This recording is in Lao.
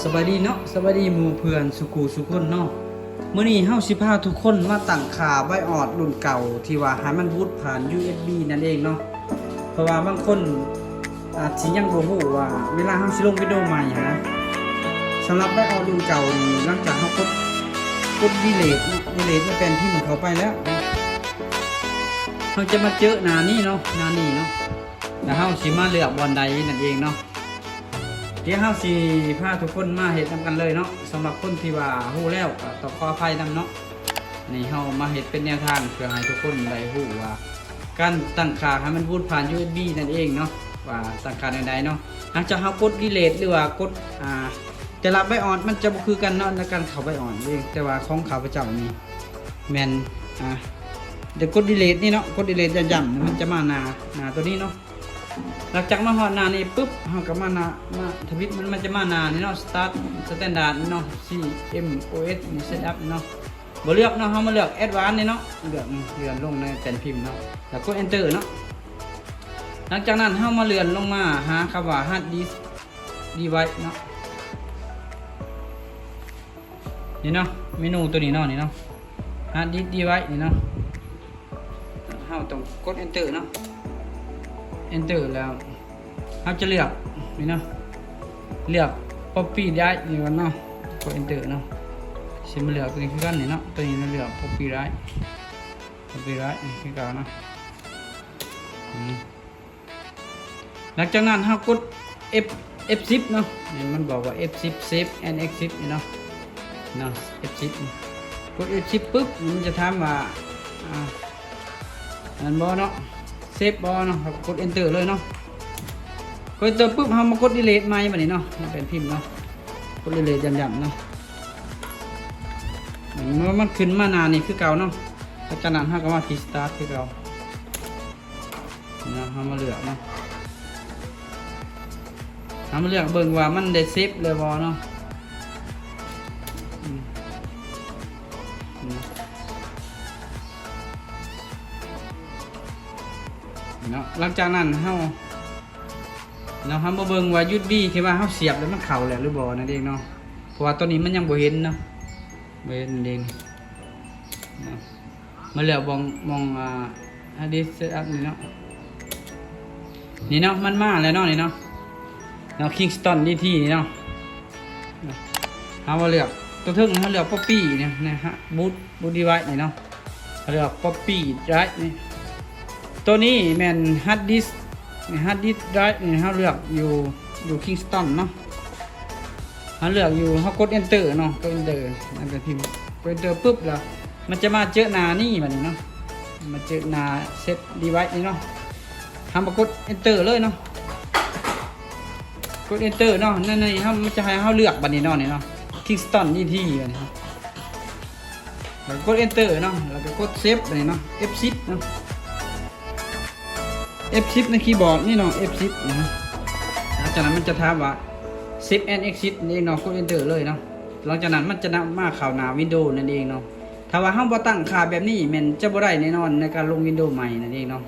ສະບາຍດີເນາະ ສະບາຍດີໝູ່ເພື່ອນສູ່ຄູ່ສູ່ຄົນເນາະ. ມື້ນີ້ເຮົາຊິພາທຸກຄົນມາຕັ້ງຄ່າໄບອອດລຸ້ນເກົ່າ ທີ່ວ່າໃຫ້ມັນບູດຜ່ານ ຢູເອສບີ ນັ້ນເອງເນາະ. ເພາະວ່າບາງຄົນອາດຊິຍັງບໍ່ຮູ້ວ່າເວລາເຮົາຊິລົງວິນໂດໃໝ່ຫັ້ນນະ ສຳລັບໄບອອດລຸ້ນເກົ່ານີ້ ຫຼັງຈາກເຮົາກົດ ກົດດີລີດເນາະ ດີລີດແມ່ນແປ້ນພິມເຂົ້າໄປແລ້ວ ເຮົາຈະມາເຈີໜ້ານີ້ເນາະ ໜ້ານີ້ເນາະ ແລ້ວເຮົາຊິມາເລືອກບ່ອນໃດນັ້ນເອງເນາະ. ດຽວເຮົາຊິພາທຸກຄົນມາເຮັດນຳກັນເລີຍເນາະ. ສຳລັບຄົນທີ່ວ່າຮູ້ແລ້ວກໍຕ້ອງຂໍອະໄພນຳເນາະ. ນີ້ເຮົາມາເຮັດເປັນແນວທາງເພື່ອໃຫ້ທຸກຄົນໄດ້ຮູ້ວ່າ ການຕັ້ງຄ່າໃຫ້ມັນບູດຜ່ານ ຢູເອສບີ ນັ້ນເອງເນາະ ວ່າຕັ້ງຄ່າແນວໃດເນາະ. ຫຼັງຈາກເຮົາກົດດີລີດ ຫຼືວ່າກົດ ອ່າ ແຕ່ລະໄບອອດມັນຈະບໍ່ຄືກັນເນາະ ໃນການເຂົ້າໄບອອດເອງ. ແຕ່ວ່າຂອງຂ້າພະເຈົ້ານີ້ແມ່ນ ອ່າ ດຽວກົດດີລີດນີ້ເນາະ ກົດດີລີດຢ້ຳໆ ມັນຈະມາໜ້າ ໜ້າໂຕນີ້ເນາະ. ຫຼັງຈາກມາຮອດໜ້ານີ້ປຶບ ເຮົາກໍມາໜ້າ ມາທຳອິດ ມັນ ມັນຈະມາໜ້ານີ້ເນາະ ສະຕາດ ສະແຕນດາດນີ້ເນາະ ຊີເອັມໂອເອັສນີ້ ເຊັດອັບນີ້ເນາະ. ບໍ່ເລືອກເນາະ ເຮົາມາເລືອກແອັດວານນີ້ເນາະ ເລືອກ ເລື່ອນລົງໃນແປ້ນພິມເນາະ ແລ້ວກົດເອັນເຕີເນາະ. ຫຼັງຈາກນັ້ນເຮົາມາເລື່ອນລົງມາຫາຄຳວ່າ ຮາດດິສດີໄວສ໌ເນາະ ນີ້ເນາະ ເມນູໂຕນີ້ເນາະ ນີ້ເນາະ ຮາດດິສດີໄວສ໌ນີ້ເນາະ. ເຮົາຕ້ອງກົດເອັນເຕີເນາະ ເອັນເຕີແລ້ວ ເຮົາຈະເລືອກນີ້ເນາະ ເລືອກປັອບປີ້ໄດຣຟ໌ນີ້ກ່ອນເນາະ ກົດເອັນເຕີເນາະ. ຊິມາເລືອກໂຕນີ້ຄືກັນນີ້ເນາະ ໂຕນີ້ເນາະ ເລືອກປັອບປີ້ໄດຣຟ໌ ປັອບປີ້ໄດຣຟ໌ນີ້ຄືເກົ່າເນາະ. ອືມ ຫຼັງຈາກນັ້ນເຮົາກົດເອັຟ ເອັຟສິບເນາະ ນີ້ມັນບອກວ່າ ເອັຟສິບ ເຊບແອນເອັກຊິດ ນີ້ເນາະ ເນາະ ເອັຟສິບ ກົດເອັຟສິບປຶບ ມັນຈະຖາມວ່າ ອ່າ ອັນນັ້ນບໍ່ເນາະ ເຊບບໍ່ເນາະ ເຮົາກໍກົດເອັນເຕີເລີຍເນາະ. ກົດເອັນເຕີປຶບ ເຮົາມາກົດດີລີດໃໝ່ບາດນີ້ເນາະ ໃນແປ້ນພິມເນາະ ກົດດີລີດຢ້ຳໆເນາະ. ເມື່ອມັນຂຶ້ນມາໜ້ານີ້ຄືເກົ່າເນາະ ຫຼັງຈາກນັ້ນເຮົາກໍມາທີ່ສະຕາດຄືເກົ່າ. ເນາະ ເຮົາມາເລືອກເນາະ ເຮົາມາເລືອກເບິ່ງວ່າມັນໄດ້ເຊບແລ້ວບໍ່ເນາະ. ອືມ ເນາະ ເນາະ ຫຼັງຈາກນັ້ນເຮົາ ເນາະ ເຮົາມາເບິ່ງວ່າຢູເອັສບີ ທີ່ວ່າເຮົາສຽບແລ້ວມັນເຂົ້າແລ້ວຫຼືບໍ່ນັ້ນເອງເນາະ ເພາະວ່າຕອນນີ້ມັນຍັງບໍ່ເຫັນເນາະ ບໍ່ເຫັນນັ້ນເອງເນາະ. ມາເລືອກໝ່ອງ ໝ່ອງ ອ່າ ຮາດດິສເຊັດອັບນີ້ເນາະ ນີ້ເນາະ ມັນມາແລ້ວເນາະ ນີ້ເນາະ ເນາະ ຄິງສະຕັນດີທີນີ້ເນາະ. ເຮົາມາເລືອກຕົວເທິງ ເຮົາເລືອກປັອບປີ້ນີ້ນະ ບູດ ບູດດີໄວສ໌ນີ້ເນາະ ເຮົາເລືອກປັອບປີ້ໄດຣຟ໌ນີ້. ໂຕນີ້ແມ່ນຮາດດິສ ຮາດດິສໄດຣຟ໌ນີ້ ເຮົາເລືອກຢູ່ ຢູ່ຄິງສະຕັນເນາະ. ເຮົາເລືອກຢູ່ ເຮົາກົດເອັນເຕີເນາະ ກົດເອັນເຕີ ແລ້ວກໍພິມ ກົດເອັນເຕີປຶບ ແລ້ວມັນຈະມາເຈີໜ້ານີ້ບາດນີ້ເນາະ ມາເຈີໜ້າເຊັດດີໄວສ໌ນີ້ເນາະ. ເຮົາມາກົດເອັນເຕີເລີຍເນາະ ກົດເອັນເຕີເນາະ. ໃນນີ້ເຮົາ ມັນຈະໃຫ້ເຮົາເລືອກບາດນີ້ເນາະ ນີ້ເນາະ ຄິງສະຕັນດີທີບາດນີ້ເນາະ. ແລ້ວກໍກົດເອັນເຕີເນາະ ແລ້ວກໍກົດເຊບບາດນີ້ເນາະ ເອັຟສິບເນາະ ເອັຟສິບໃນຄີບອດນີ້ເນາະ ເອັຟສິບນະ. ຫຼັງຈາກນັ້ນມັນຈະຖາມວ່າ ເຊບແອນເອັກຊິດ ນີ້ເນາະ ກົດເອັນເຕີເລີຍເນາະ. ຫຼັງຈາກນັ້ນມັນຈະນຳມາເຂົ້າໜ້າວິນໂດນັ້ນເອງເນາະ. ຖ້າວ່າເຮົາບໍ່ຕັ້ງຄ່າແບບນີ້ ແມ່ນຈະບໍ່ໄດ້ແນ່ນອນໃນການລົງວິນໂດໃໝ່ນັ້ນເອງເນາະ.